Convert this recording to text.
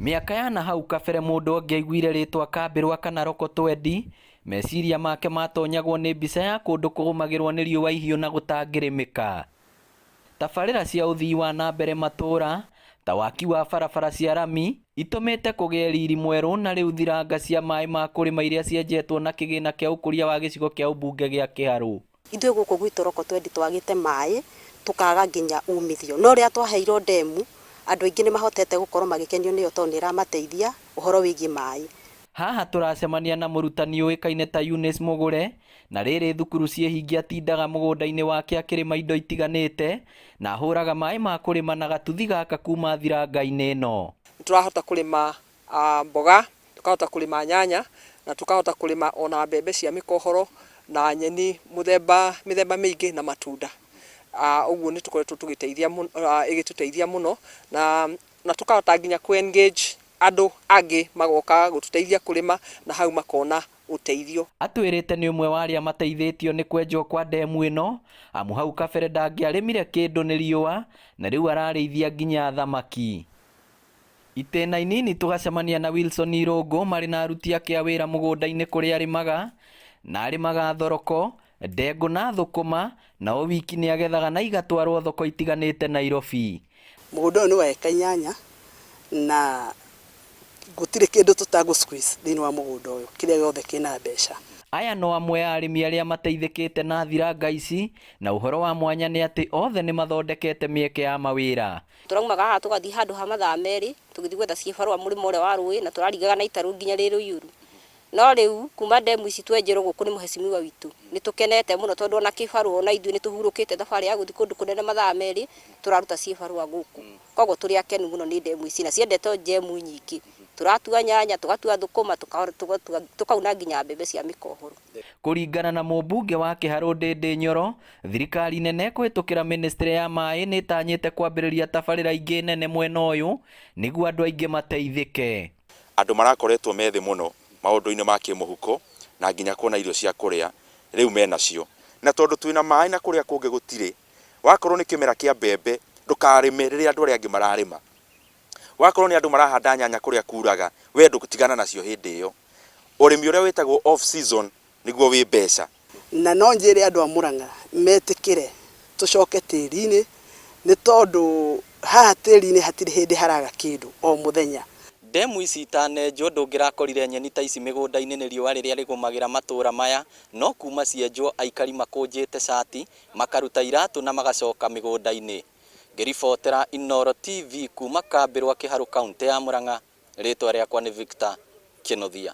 Mĩaka ya nahau kabere mũndũ angĩaiguire rĩtwa Kambĩrwa kana Rokotwendi, meciria make matonyagwo nĩ mbica ya kũndũ kũgũmagĩrwo nĩ riũa ihiũ na gũtangĩrĩmĩka. Tabarĩra cia ũthii wa na mbere matũra, ta waki wa barabara cia rami, itũmĩte kũgĩe riri mwerũ na rĩu thiranga cia maĩ ma kũrĩma iria cienjetwo na kĩgĩna kĩa ũkũria wa gĩcigo kĩa ũmbunge gĩa Kĩharũ. Ithuĩ gũkũ gwitũ Rokotwendi twagĩte maĩ, tũkaga nginya umithio. No rĩrĩa twaheirwo ndemu, andũ aingĩ nĩ mahotete gũkorwo magĩkenio nĩyo tondũ nĩ ĩramateithia ũhoro wĩgiĩ maĩ. Haha tũracemania na mũrutani ũĩkaine ta Eunice Mũgũre, na rĩrĩ thukuru ciĩhinge atindaga mũgũnda-inĩ wake akĩrĩma indo itiganĩte, na ahũraga maĩ ma kũrĩma na gatuthi gaka kuma thiranga-inĩ ĩno. Nĩ tũrahota kũrĩma mboga, tũkahota kũrĩma nyanya, na tũkahota kũrĩma ona mbembe cia mĩkohoro na nyeni mũthemba mĩthemba mĩingĩ na matunda. Ũguo nĩ tũkoretwo tũgĩteithia ĩgĩtũteithia mũno na na tũkahota nginya kũ engage andũ angĩ magoka gũtũteithia kũrĩma na hau makona ũteithio. Atwĩrĩte nĩ ũmwe wa arĩa mateithĩtio nĩ kwenjwo kwa ndemu ĩno, amu hau kabere ndangĩarĩmire kĩndũ nĩ riũa, na rĩu ararĩithia nginya thamaki. Itĩna inini tũgacemania na Wilson Irũngũ marĩ na aruti ake a wĩra mũgũnda-inĩ kũrĩa arĩmaga, na arĩmaga thoroko, ndengũ na thũkũma, na o wiki nĩ agethaga na igatwarwo thoko itiganĩte Nairobi. Mũgũnda ũyũ nĩ wa eka inyanya na gũtirĩ kĩndũ tũtagũ squeeze thĩinĩ wa mũgũnda ũyũ, kĩrĩa gĩothe kĩna mbeca. Aya no amwe a arĩmi arĩa mateithĩkĩte na thiranga ici, na ũhoro wa mwanya nĩ atĩ othe nĩ mathondekete mĩeke ya mawĩra. Tũraumaga haha tũgathiĩ handũ ha mathaa merĩ tũgĩthiĩ gwetha ciĩbarũa mũrĩmo ũrĩa wa rũĩ na tũraringaga na itarũ nginya rĩ rũiyũru. No rĩu kuma ndemu ici twenjerwo gũkũ nĩ mũhecimiwa witũ nĩ tũkenete mũno tondũ ona kĩbarũa ona ithuĩ nĩ tũhurũkĩte thabarĩ ya gũthiĩ kũndũ kũnene mathaa merĩ tũraruta ciĩbarũa gũkũ. Koguo tũrĩ akenu mũno nĩ ndemu ici na ciendetwo njemu nyingĩ. Tũratua nyanya, tũgatua thũkũma, tũkauna nginya mbembe cia mĩkohoro. Kũringana na mũmbunge wa Kĩharũ Ndĩndĩ Nyoro, Thirikari nene kũhĩtũkĩra mĩnĩstrĩ ya maĩ nĩ ĩtanyĩte kwambĩrĩria tabarĩra ingĩ nene mwena ũyũ nĩguo andũ aingĩ mateithĩke. Andũ marakoretwo me thĩ mũno maũndũ-inĩ ma kĩmũhuko na nginya kuona irio cia kũrĩa rĩu menacio. Na tondũ twĩna maĩ na kũrĩa kũngĩ gũtirĩ, wakorwo nĩ kĩmera kĩa mbembe ndũkarĩme rĩrĩa andũ arĩa angĩ mararĩma. Wakorwo nĩ andũ marahanda nyanya kũrĩa kuraga, we tigana nacio hĩndĩ ĩyo. Ũrĩmi ũrĩa wĩtagwo off season nĩguo wĩ mbeca. Na no njĩre andũ a Murang'a metĩkĩre tũcoke tĩri-inĩ nĩ tondũ haha tĩri-inĩ hatirĩ hĩndĩ haraga kĩndũ o mũthenya. Ndemu ici itanenjwo ndũngĩrakorire nyeni ta ici mĩgũnda-inĩ nĩ riũa rĩrĩa rĩgũmagĩra matũra maya, no kuma cienjwo aikari makũnjĩte cati, makaruta iratũ na magacoka mĩgũnda-inĩ. Ngĩribotera Inooro TV kuma Kambĩrwa Kĩharũ kauntĩ ya Murang'a, rĩtwa rĩakwa nĩ Victor Kĩnuthia.